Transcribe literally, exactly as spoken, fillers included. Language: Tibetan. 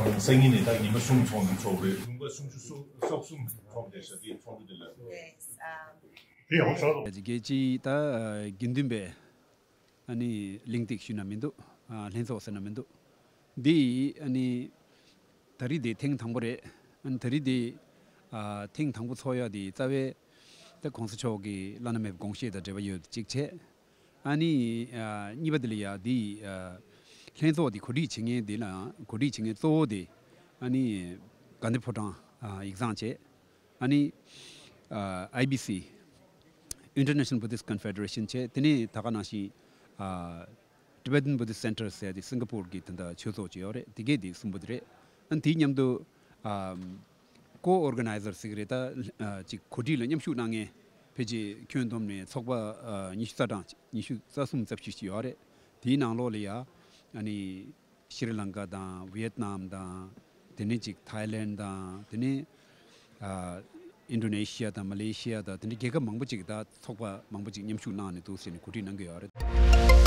སང་ཉིན་ནས་ད་ཉི་མ་གསུམ་ཚོགས་ན་ཆོག་རེད། ལུང་པ་སུམ་ཅུ་སོ་སོ་གསུམ་ཚོགས་བསྡད་ཤག་དེ་ཚོགས་འདུ་དེ་ལ། རྒྱལ་སྤྱིའི་ད་དགེ་འདུན་པའི་ཨ་ནི་གླེང་སྟེགས་ཞུས་ན་མི་འདུག་ཨ་ལྷན་ཚོགས་ཟེར་ན་མི་འདུག་འདི་ཨ་ནི་ད་རེས་དེ་ཐེངས་དང་པོ་རེད། ཨ་ནི་ད་རེས་དེ་ཨ་ཐེངས་དང་པོ་ཚོགས་ཡག་དེ་རྩ་བའི་ད་གོང་ས་མཆོག་གི་བླ་ན་མེད་པའི་དགོངས་བཞེད་དང་འབྲེལ་བ་ཡོད་གཅིག་བྱས། ཨ་ནི་ཨ་གཉིས་པ་དེ་ལ་ཡ་དེ་ཨ་ལྷན་ཚོགས་དེ་གོ་སྒྲིག་བྱེད་མཁན་དེ་ལ་གོ་སྒྲིག་བྱེད་མཁན་གཙོ་བོ་དེ་ཨ་ནི་དགའ་ལྡན་ཕོ་བྲང་ཨ་ཡིག་ཚང་བྱས། ཨ་ནི་ཨ་ཨའི་བི་སི། International Buddhist Confederation བྱས། དེ་ནས་ད་ག་ནང་བཞིན་ཨ་Tibetan Buddhist Center ཟེར་ཡ་དེ་སིང་ག་པོར་གྱི་དེ་འདྲ་ཆོས་ཚོགས་ཅིག་ཡོད་རེད། དེ་གས་དེ་གསུམ་པོ་དེ་རེད། ཨ་ནི་དེའི་མཉམ་དུ་ཨ་ཀོ་ཨོར་ག་ནའི་ཛར་ཟེར་གི་རེད། ད་ཨ་ཅིག་གོ་སྒྲིག་ལ་མཉམ་ཞུགས་གནང་མཁན་ཕལ་ཆེར་ཁྱོན་བསྡོམས་ནས་ཚོགས་པ་ཨ་ཉི་ཤུ་རྩ་གྲངས་ཉི་ཤུ་རྩ་གསུམ་རྩ་བཞི་ཅིག་ཡོད་རེད། དེའི་ནང་ལོགས་ལ་ཡ་ཨ་ནི་ཤྲི་ལང་ཀ་དང་ཝི་ཡེད་ནམ་དང་། དེ་ནས་ཅིག་ཐའི་ལེན་དང་། དེ་ནས་ཨ་ཨིན་ཌོ་ནེ་ཤི་ཡ་དང་མ་ལེ་ཤི་ཡ་དང་། དེ་འདྲའི་རྒྱལ་ཁབ་མང་པོ་ཅིག་ད་ཚོགས་པ་མང་པོ་ཅིག་མཉམ་ཞུགས་གནང་ནས་འདུག་ཟེར་ནས་གོ་སྒྲིག་གནང་གི་ཡོད་རེད།